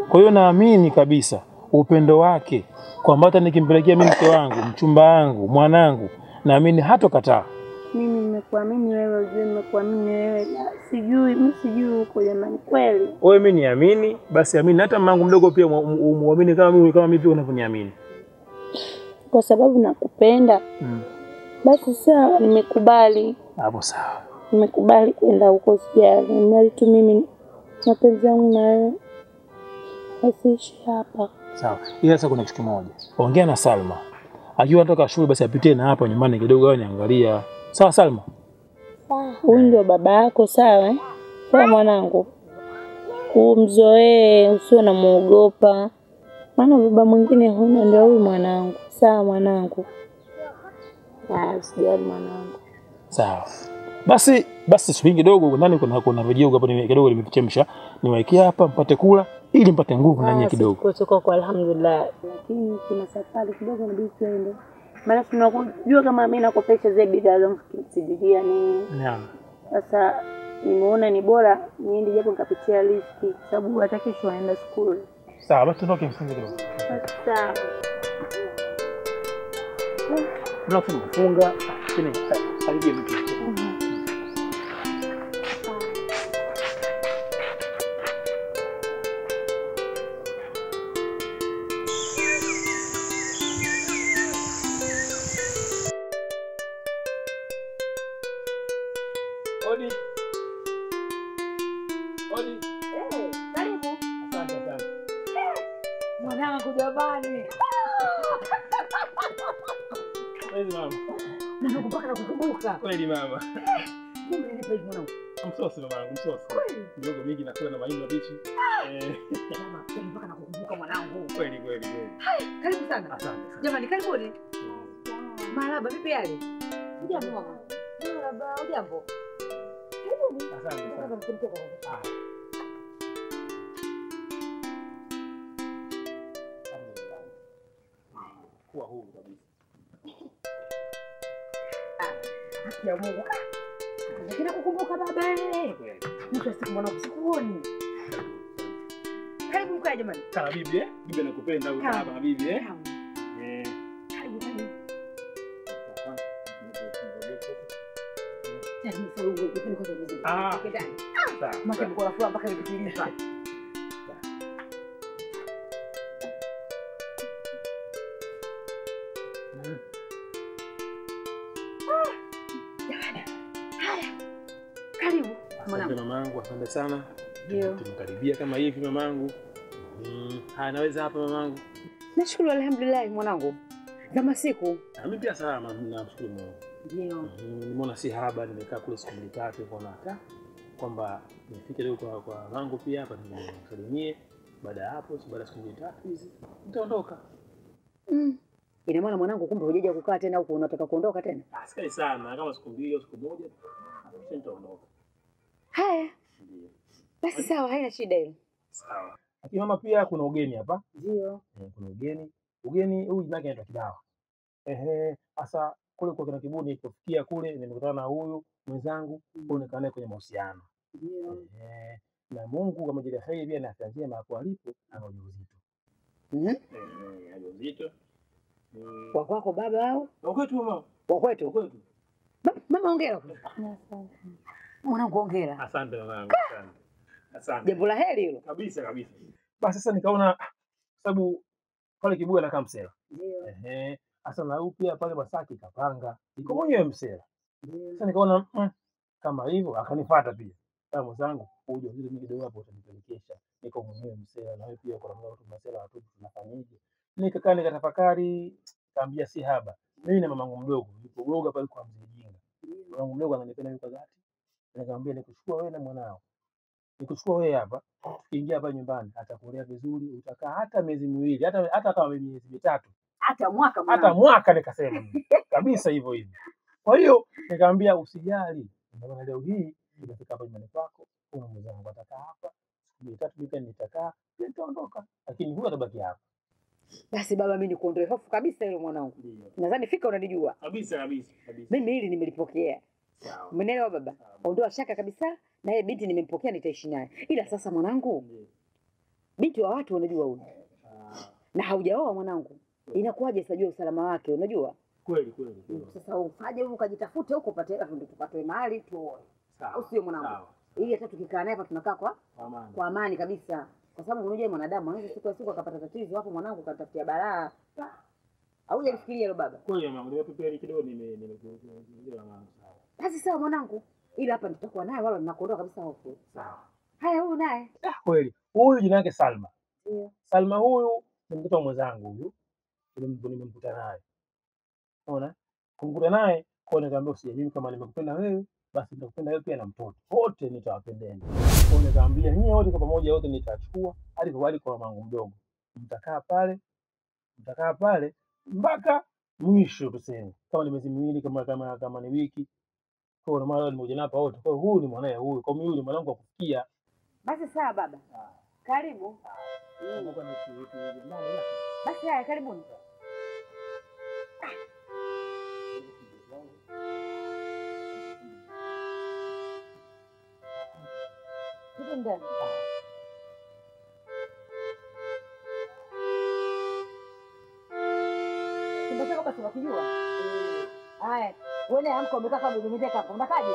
Kwa hiyo naamini kabisa upendo wake kwamba hata nikimpelekea mimi mke wangu, mchumba wangu, mwanangu, naamini hatokataa. Mimi nimekuamini wewe, ujue nimekuamini wewe. Sijui, mimi sijui huko jamani kweli. Wewe mimi niamini, basi amini hata mamangu mdogo pia muamini kama mimi pia unavyoniamini. Kwa sababu nakupenda. Basi sawa, nimekubali. Hapo sawa. Nimekubali kwenda huko, sijali. Mimi tu mimi mapenzi yangu na wewe asiishi hapa. Sawa. Ila sasa kuna kitu kimoja. Ongea na Salma. Akiwa anatoka shule basi apitie na hapa nyumbani kidogo awe niangalia. Sawa Salma? Sawa. Huyu ndio baba yako, sawa eh? Sawa mwanangu. Umzoee, usiwe unamuogopa. Maana baba mwingine huna, ndio huyu mwanangu. Sawa mwanangu. Usijali mwanangu. Sawa. Basi basi siku kidogo ndani kuna vijio hapo kidogo nimevichemsha. Niwaekea hapa mpate kula ili mpate nguvu na nyinyi kidogo. Tuko kwa alhamdulillah. Lakini kuna safari kidogo inabidi tuende. Maana tunajua kama mimi nakopesha zile bidhaa zangu kimsidiria nini. Naam. Sasa nimeona ni bora niende japo nikapitia listi sababu hata kesho naenda school. Sawa, basi tuondoke msingi kidogo. Sawa. Tunafunga chini karibia mtu. Odi. Odi. Karibu. Asante asante. Mwanangu jamani. Kweli mama. Mwanangu mpaka nakukumbuka. Kweli mama. Kumbe nilipa hivi mwanangu. Msosi mamangu, msosi. Kidogo mingi nakula na mahindi mabichi. Mama, mpaka nakukumbuka mwanangu. Kweli kweli kweli. Hai, karibu sana. Asante. Jamani karibuni. Marhaba, vipi hali? Hujambo mama? Marhaba, hujambo? Karibuni. Asante sana. Kuwa huru kabisa. Haki ya Mungu. Lakini nakukumbuka baba. Mtu asiku mwanangu sikuoni. Karibu mkae jamani. Sawa bibi eh? Bibi anakupenda huyu baba bibi eh? Eh. Karibu karibu. Ah. Sawa. Mke mko rafua mpaka nikutilipa. Karibu. Asante mamangu, asante sana. Tumkaribia kama hivi mamangu. Haya naweza hapa mamangu. Nashukuru alhamdulillah mwanangu. Kama siku. Mimi pia salama namshukuru Mungu. Ndio. Nimeona si haba nimekaa kule siku mbili tatu kwa hata kwamba nifike leo kwa wangu pia hapa nimsalimie. Baada ya hapo baada ya siku mbili tatu hizi nitaondoka. Ina maana mwanangu kumbe hujaja kukaa tena huko unataka kuondoka tena? Ah, sikai sana kama siku mbili au siku moja kisha nitaondoka. Haya. Ndio. Basi sawa, haina shida hilo. Sawa. Lakini mama pia kuna ugeni hapa. Ndio. Kuna ugeni. Ugeni huyu jina lake anaitwa Kidawa. Ehe, sasa kule kwa kina Kibuni kufikia kule nimekutana na huyu mwenzangu, huyu nikaa naye kwenye mahusiano. Ndio. Ehe, na Mungu kama jalia heri pia na afya njema hapo alipo ana ujauzito. Ehe, ujauzito. Wa kwako baba au? Wa kwetu mama. Wa kwetu. Kwetu. Mama hongera. Mwanangu hongera. Asante mamangu, asante. Asante. Jambo la heri hilo. Kabisa kabisa. Basi sasa nikaona sababu pale Kibuya anakaa msela. Ndio. Ehe, sasa na huyu pia pale Masaki kapanga. Niko mwenyewe msela. Ndio. Sasa nikaona kama hivyo akanifuata pia. Sasa mwenzangu uje uzidi mimi kidogo hapo utanipelekesha. Niko mwenyewe msela na wewe pia uko na watu msela watu tunafanyaje? Nikakaa nikatafakari, kaambia si haba. Mimi na mamangu mdogo nilipogoga pale kwa mzee Jinga. Mamangu mdogo ananipenda mimi kwa dhati. Nikamwambia nikuchukua wewe na mwanao. Nikuchukua wewe hapa, tukiingia hapa nyumbani atakulea vizuri, utakaa hata miezi miwili, hata kama miezi mitatu, hata mwaka mwanangu. Hata mwaka nikasema kabisa hivyo hivyo. Kwa hiyo nikamwambia usijali, maana leo hii nimefika hapa nyumbani kwako, kuna mwenzangu atakaa hapa, siku mitatu mimi nitakaa, nitaondoka, lakini huyu atabaki hapa. Basi baba mimi nikuondoe hofu kabisa hilo mwanangu. Nadhani fika unanijua. Kabisa kabisa kabisa. Mimi hili nimelipokea. Sawa. Umeelewa baba? Ondoa shaka kabisa na yeye binti nimempokea nitaishi naye. Ila sasa mwanangu, binti wa watu unajua huyu. Na haujaoa mwanangu. Inakuwaje sijui usalama wake unajua? Kweli kweli. Sasa ufaje huko ukajitafute huko upate hela ndio tupate mahali tuoe. Sawa. Au sio mwanangu? Ili hata tukikaa naye hapa tunakaa kwa amani. Kwa amani kabisa. Kwa sababu unajua mwanadamu anaweza siku ya siku akapata tatizo hapo mwanangu katafutia balaa. Au hujalifikiria hilo baba? Kweli mwanangu, nimepepea kidogo nime mwanangu. Sawa. Basi sawa mwanangu. Ila hapa nitakuwa naye wala ninakuondoa kabisa hofu. Sawa. Haya huyu naye. Kweli. Huyu jina lake Salma. Ndio. Salma huyu ni mtoto wa mwenzangu huyu. Nimemkuta naye. Unaona? Kumkuta naye kwa nikamwambia usijali kama nimekupenda wewe basi nitakupenda wewe pia na mtoto. Wote nitawapendeni. Kwa nikamwambia nyinyi wote kwa pamoja wote nitachukua hadi kwa wali kwa mamangu mdogo. Mtakaa pale mpaka mwisho tuseme. Kama ni miezi miwili kama ni wiki. Kwa hiyo maana nimekuja hapa wote. Kwa hiyo huyu ni mwanae huyu. Kwa hiyo huyu ni mwanangu wa kufikia. Basi sawa baba. Karibu. Basi haya karibuni. Ndani. Chumba chako basi wakijua. Haya, wewe amka umekaa kama umemeteka hapo. Unakaje?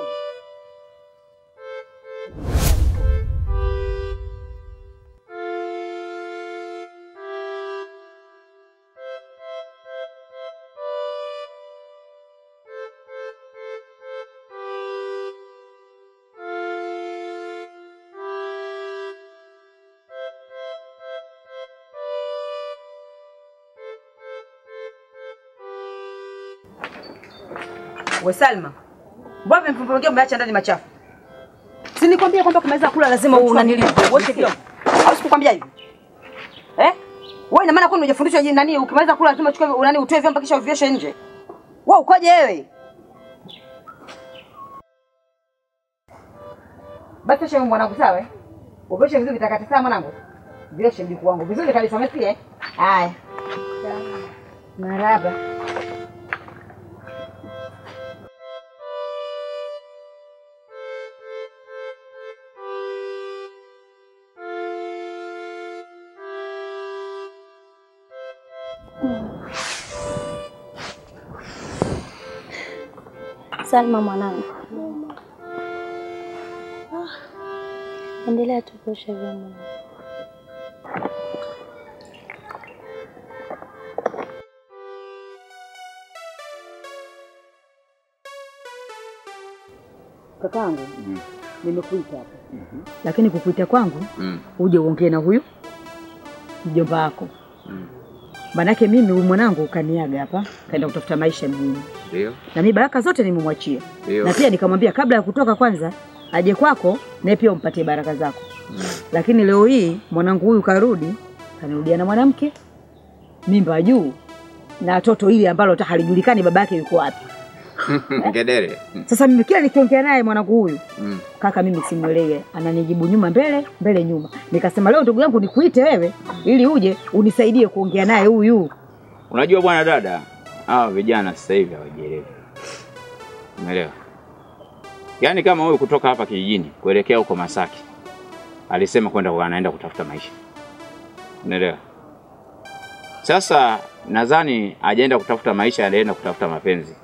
We Salma, mbona mfumbo umeacha ndani machafu? Si nikwambia kwamba kumaliza kula lazima unanilipe. Uoshe vyombo. Au sikukwambia hivyo? Eh? Wewe ina maana kwani hujafundishwa nani ukimaliza kula lazima uchukue unani utoe vyombo kisha uvioshe nje? Wewe ukoje wewe? Basi osha mwanangu sawa eh? Uvioshe vizuri vitakata sawa mwanangu. Vioshe mjukuu wangu vizuri kabisa umesikia eh? Haya. Marhaba. Salma mwanangu. Endelea tu kuosha vyombo. Kakangu, nimekuita hapa. Lakini kukuita kwangu uje uongee na huyu mjomba wako. Manake mimi huyu mwanangu kaniaga hapa, kaenda kutafuta maisha mjini. Ndio. Na mimi baraka zote nimemwachia. Na pia nikamwambia kabla ya kutoka kwanza aje kwako na pia umpatie baraka zako. Lakini leo hii mwanangu huyu karudi, kanirudia na mwanamke mimba juu na toto ili ambalo hata halijulikani babake yuko wapi. Ngedere. Sasa mimi kila nikiongea naye mwanangu huyu, kaka mimi simuelewi, ananijibu nyuma mbele, mbele nyuma. Nikasema leo ndugu yangu nikuite wewe ili uje unisaidie kuongea naye huyu. Unajua bwana dada, hawa vijana sasa hivi hawajielewi. Umeelewa? Yaani kama huyu kutoka hapa kijijini kuelekea huko Masaki, alisema kwenda anaenda kutafuta maisha. Umeelewa? Sasa nadhani hajaenda kutafuta maisha, anaenda kutafuta mapenzi.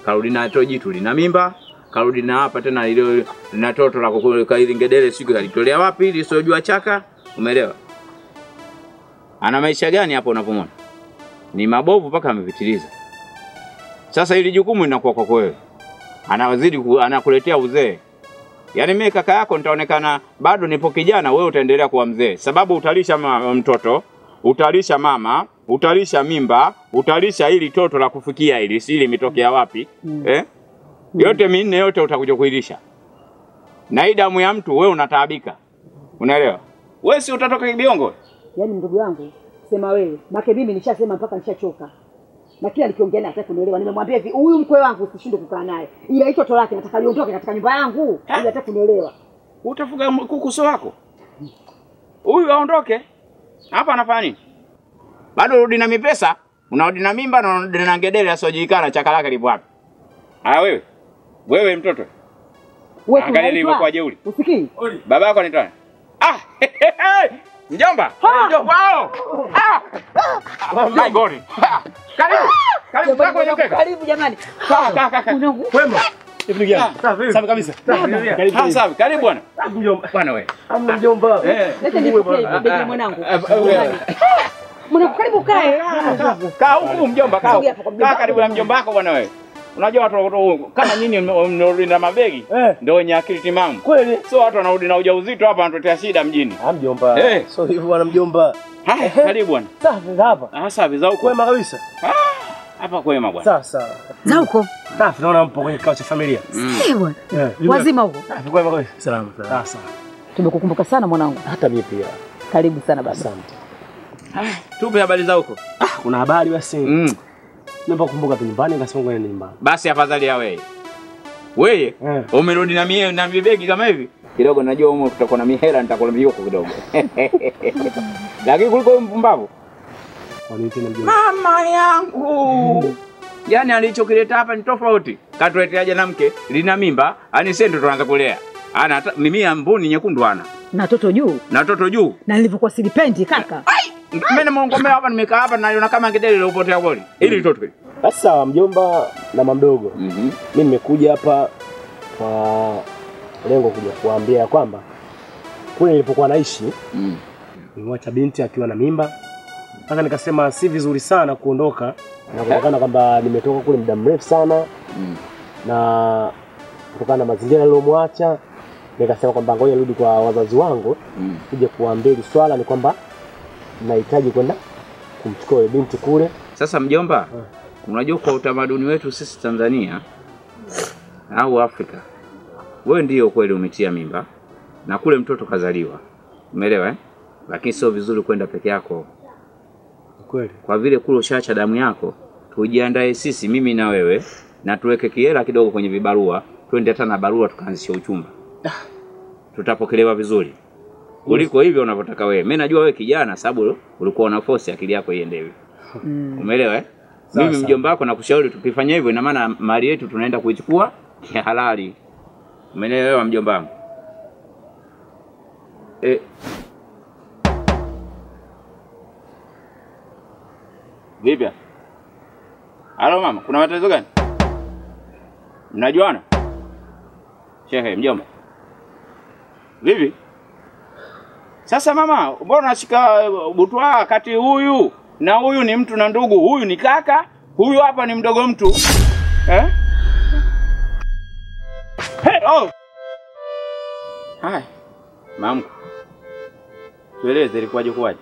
Karudi na toto jitu lina mimba, karudi na hapa tena ile na toto la kukulika ile ngedere siku alitolea wapi ili sio chaka, umeelewa? Ana maisha gani hapo unapomwona? Ni mabovu mpaka amepitiliza. Sasa hili jukumu linakuwa kwako wewe. Anazidi anakuletea uzee. Yaani mimi kaka yako nitaonekana bado nipo kijana, wewe utaendelea kuwa mzee. Sababu utalisha mtoto, utalisha mama, utalisha mimba, utalisha hili toto la kufikia hili, si limetokea wapi? Eh? Yote minne yote utakuja kuilisha. Na hii damu ya mtu wewe unataabika. Unaelewa? Wewe si utatoka kibiongo? Yaani ndugu yangu, sema wewe, make mimi nishasema mpaka nishachoka. Na kila nikiongea naye hataki kunielewa. Nimemwambia hivi, huyu mkwe wangu usishinde kukaa naye. Ila hicho toto lake nataka liondoke katika nyumba yangu. Ila hataki kunielewa. Utafuga kuku sio wako? Huyu aondoke. Hapa anafanya nini? Bado urudi na mipesa, unarudi na mimba na unarudi na ngedere asiyojulikana chaka lake lipo wapi. Ah wewe. Wewe mtoto. Wewe angalia ilivyokuwa jeuri. Usikii? Baba yako anaitwa. Ah! Mjomba. Mjomba. Wow. Ah! My God. Karibu. Karibu kako nyokeka. Karibu jamani. Kaka. Kwema. Hivi ndugu yangu. Safi kabisa. Karibu. Safi. Karibu bwana. Mjomba. Bwana wewe. Amna mjomba. Leta nipokee mwanangu. Mwanangu karibu kae. Kaa huku mjomba, kaa. Kaa karibu na mjomba wako bwana wewe. Unajua watu kama nyinyi mnarudi na mabegi ndio wenye akili timamu. Kweli. Sio watu wanarudi na ujauzito hapa wanatuletea shida mjini. Ah mjomba. Sio hivyo bwana mjomba. Haya, karibu bwana. Safi za hapa. Ah safi za huko. Kwema kabisa. Ah hapa kwema bwana. Sawa sawa. Za huko. Safi naona mpo kwenye kikao cha familia. Eh bwana. Wazima huko. Safi kwema kabisa. Salama salama. Sawa. Tumekukumbuka sana mwanangu. Hata mimi pia. Karibu sana baba. Asante. Tupe habari za huko. Ah, kuna habari basi. Naomba kukumbuka tu nyumbani nikasema ngoja niende nyumbani. Basi afadhali ya wewe. Wewe umerudi na mie na vibegi kama hivi? Kidogo najua huko kutakuwa na mihela nitakula miyoko kidogo. Lakini kuliko mpumbavu. Kwa nini tena mjomba? Mama yangu. Yaani alichokileta hapa ni tofauti. Katuleteaje na mke lina mimba, yani sisi ndio tunaanza kulea. Ana hata mimi ya mbuni nyekundu ana. Na toto juu. Na toto juu. Na nilivyokuwa silipendi kaka. Ai! Mimi nimeongomea hapa nimekaa hapa naliona kama ngedele lilipotea goli. Ili toto hili. Basi sawa mjomba na mama mdogo. Mimi nimekuja hapa kwa lengo kuja kuambia kwamba kule nilipokuwa naishi nilimwacha binti akiwa na mimba. Sasa nikasema si vizuri sana kuondoka na kutokana kwamba nimetoka kule muda mrefu sana na kutokana na mazingira niliyomwacha nikasema kwamba ngoja nirudi kwa wazazi wangu kuja kuambia hili swala ni kwamba nahitaji kwenda kumchukua binti kule. Sasa mjomba, unajua kwa utamaduni wetu sisi Tanzania au Afrika, wewe ndio kweli umetia mimba na kule mtoto kazaliwa. Umeelewa eh? Lakini sio vizuri kwenda peke yako. Kweli. Kwa vile kule ushaacha damu yako, tujiandae sisi mimi na wewe na tuweke kihela kidogo kwenye vibarua, twende hata na barua tukaanzisha uchumba. Tutapokelewa vizuri. Kuliko hivyo unavyotaka wewe. Mimi najua wewe kijana sababu ulikuwa una force akili yako iende hivi. Umeelewa eh? Mimi mjomba wako nakushauri tukifanya hivyo ina maana mali yetu tunaenda kuichukua kihalali. Umeelewa mjomba wangu? Vipi? Halo mama, kuna matatizo gani? Mnajuana? Shehe mjomba. Vipi? Sasa mama, mbona unashika butwa kati huyu na huyu ni mtu na ndugu, huyu ni kaka, huyu hapa ni mdogo mtu. Eh? Hey, oh. Hai. Mamu. Tueleze ilikuwaje kuwaje?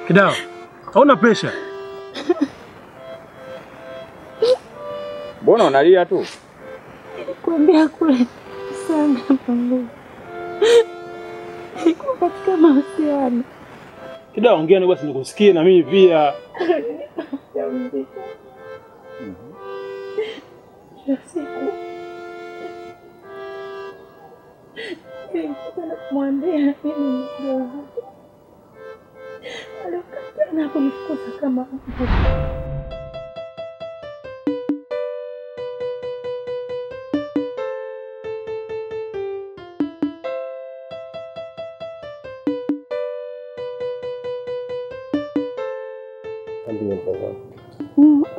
Kidao, hauna pressure. Mbona unalia tu? Nilikwambia kule sana mama. Nilikuwa katika mahusiano. Kidao ongea ni basi nikusikie na mimi pia. Siku nilikuwa kumwambia mimi mdogo. Alikataa na kunifukuza kama mbwa.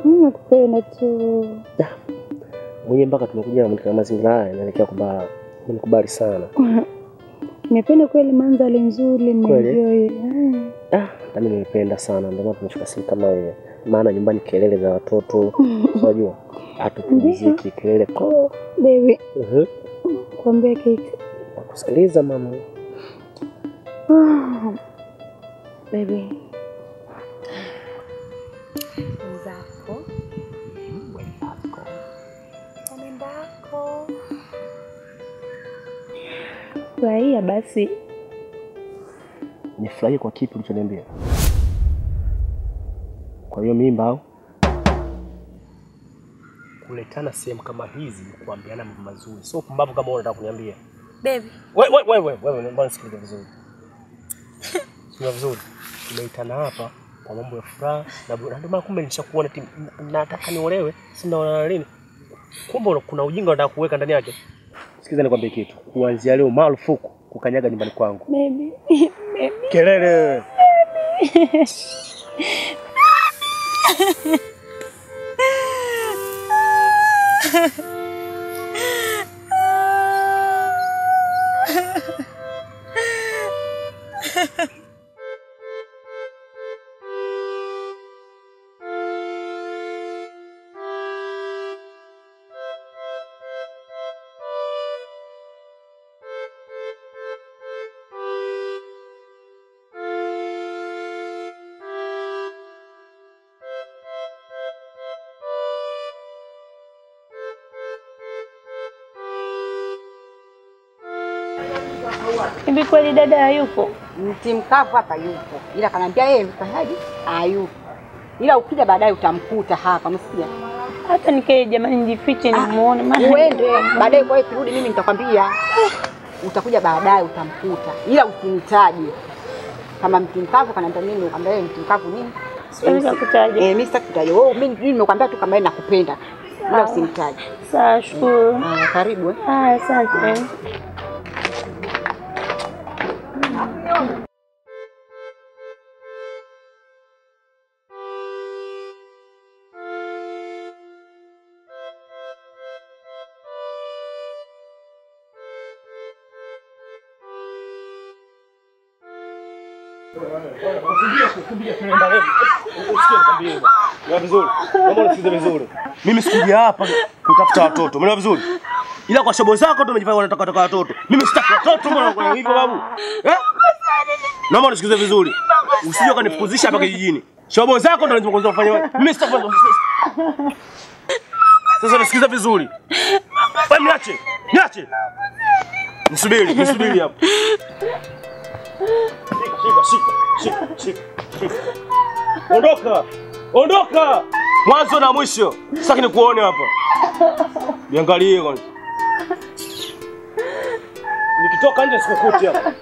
Mimi nakupenda tu. Mwenye mpaka tumekuja katika mazingira haya inaelekea kwamba nimekubali sana. Nimependa kweli mandhari nzuri, nimeenjoy. Na mimi nimependa sana ndio maana tumefika sehemu kama hiyo. Maana nyumbani kelele za watoto, unajua hatupumziki kelele kwa baby. Kuambia kitu. Nakusikiliza mama. Baby. Zako. Wenzako. Wenzako. Furahia basi. Nifurahie kwa kipi ulichoniambia? Kwa hiyo mimba au? Kuletana sehemu kama hizi ni kuambiana mambo mazuri. Sio pumbavu kama wewe unataka kuniambia. Baby. Wewe mbona sikiliza vizuri. Sikiliza vizuri. Tumeitana hapa kwa mambo ya furaha na ndio maana kumbe nishakuona nataka niolewe, sina lini. Kumbe kuna ujinga unataka kuweka ndani yake. Sikiza nikwambie kitu. Kuanzia leo marufuku kukanyaga nyumbani kwangu. Baby. Baby. Kelele. Baby. Hivi kweli dada hayupo? Mti mkavu hapa yupo. Ila kanambia yeye mkahaji hayupo. Ila ukija baadaye utamkuta hapa, msikia? Hata nikae jamani nijifiche nimuone maana. Uende baadaye kwa hiyo kirudi mimi nitakwambia. Utakuja baadaye utamkuta. Ila usinitaje. Kama mti mkavu kaniambia mimi nikwambia wewe mti mkavu nini? Siwezi kukutaja. Mimi sitaki kutaja. Wewe mimi nimekwambia tu kama wewe nakupenda. Ila usinitaje. Sawa, shukuru. Karibu. Asante. Mimi sikuja hapa kutafuta watoto. Umeelewa vizuri? Ila kwa shobo zako tu umejifanya unataka watoto. Mimi sitaki watoto, mbona unakuwa hivyo babu? Eh? Naomba unisikize vizuri. Usije ukanifukuzisha hapa kijijini. Shobo zako ndio unazozifanya kufanya wewe. Mimi sitaki. Sasa nisikize vizuri. Wewe niache. Niache. Nisubiri, nisubiri hapo. Shika, shika, shika, shika. Ondoka. Ondoka. Mwanzo na mwisho. Sitaki nikuone hapa. Niangalie kwanza. Nikitoka nje sikukuti hapa.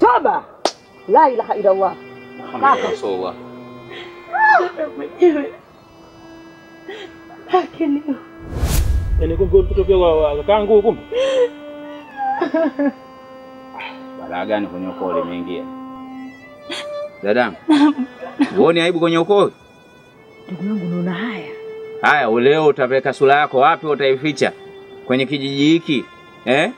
Toba. La ilaha illallah. Muhammad Rasulullah. Lakini yaani kumbe mtoto pia wa kakangu kumbe. Balaa gani kwenye ukoo limeingia? Dada. Uone aibu kwenye ukoo? Ndugu yangu unaona haya? Haya, leo utaweka sura yako wapi utaificha? Kwenye kijiji hiki? Eh?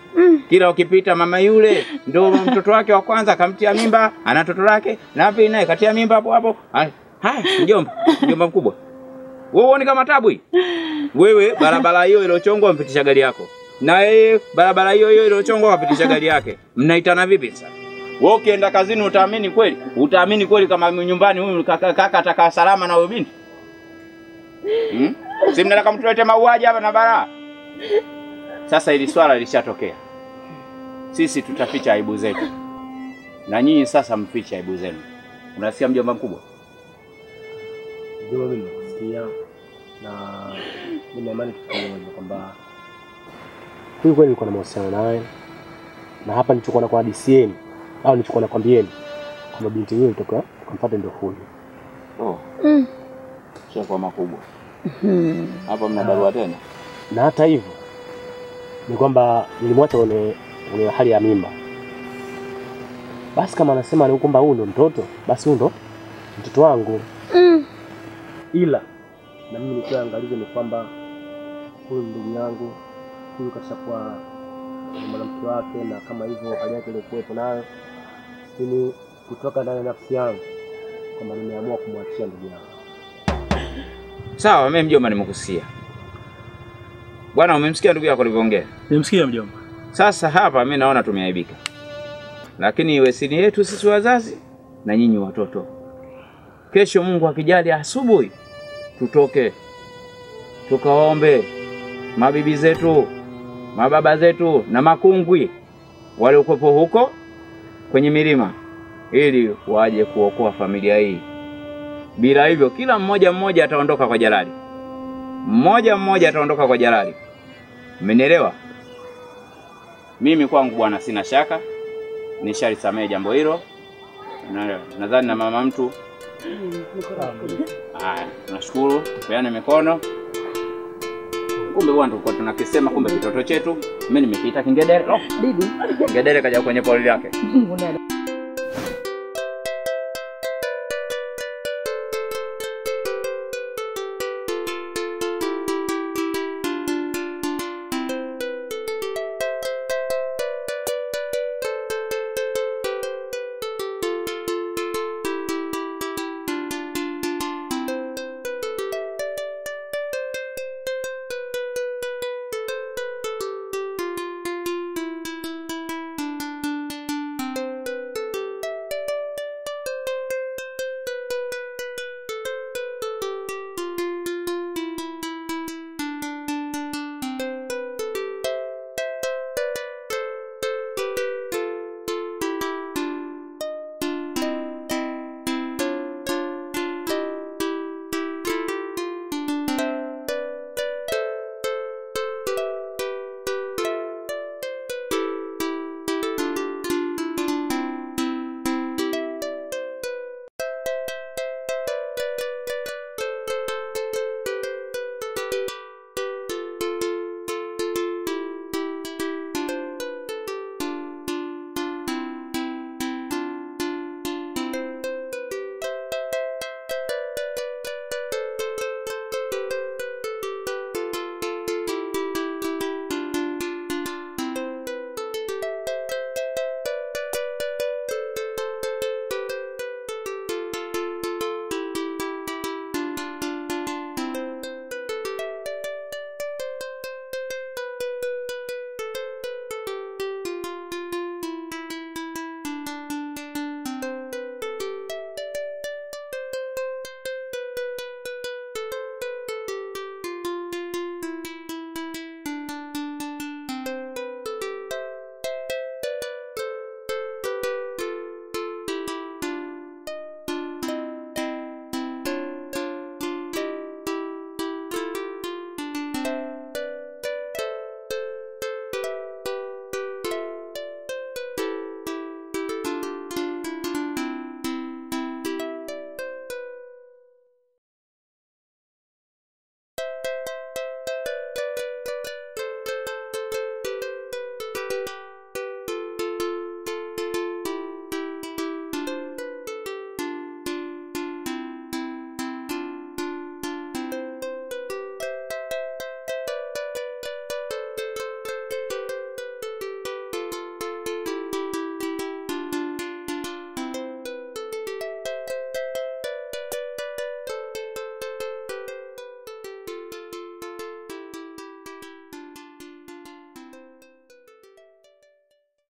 Kila ukipita mama yule ndio mtoto wake wa kwanza akamtia mimba, ana toto lake, na pili naye katia mimba hapo hapo. Haya, mjomba, mjomba mkubwa. Wewe uone kama tabu hii? Wewe barabara hiyo iliyochongwa mpitisha gari yako. Na yeye barabara hiyo hiyo iliyochongwa kapitisha gari yake. Mnaitana vipi sasa? Wewe ukienda kazini utaamini kweli? Utaamini kweli kama nyumbani huyu kaka atakaa salama na huyo binti? Si mnataka mtulete mauaji hapa na balaa? Sasa hili swala lishatokea. Sisi tutaficha aibu zetu. Na nyinyi sasa mfiche aibu zenu. Unasikia mjomba mkubwa? Mjomba mimi nakusikia na mimi na imani kitu kimoja kwamba huyu kweli nilikuwa na mahusiano naye. Na hapa nilichokuwa na kwa DCN au nilichokuwa nakwambieni kwamba binti yule kutoka tukampata ndio huyu. Oh. Sio kwa makubwa. Hapa mna barua tena. Na hata hivyo ni kwamba nilimwacha kwenye hali ya mimba. Basi kama anasema ni kwamba huyu ndo mtoto, basi huyu ndo mtoto wangu. Ila na mimi nilikuwa angalizo ni kwamba huyu ndugu yangu, huyu kashakuwa mwanamke wake na kama hivyo hali yake ilikuwepo nayo. Mimi kutoka ndani ya nafsi yangu kwamba nimeamua kumwachia ndugu yangu. Sawa, mimi mjomba nimekusikia. Bwana umemsikia ndugu yako alivyoongea? Nimemsikia mjomba. Sasa hapa mimi naona tumeaibika. Lakini iwe siri yetu sisi wazazi na nyinyi watoto. Kesho Mungu akijali asubuhi tutoke tukaombe mabibi zetu, mababa zetu na makungwi waliokuwepo huko kwenye milima ili waje kuokoa familia hii. Bila hivyo kila mmoja mmoja ataondoka kwa jalali. Mmoja mmoja ataondoka kwa jalali. Mmenielewa? Mimi kwangu bwana sina shaka. Nishalisamehe jambo hilo. Nadhani na mama mtu. Haya, nashukuru. Peane mikono. Kumbe bwana tulikuwa tunakisema kumbe kitoto chetu. Mimi nimekiita kingedere. Bibi. Kingedere kaja kwenye poli lake. Mungu.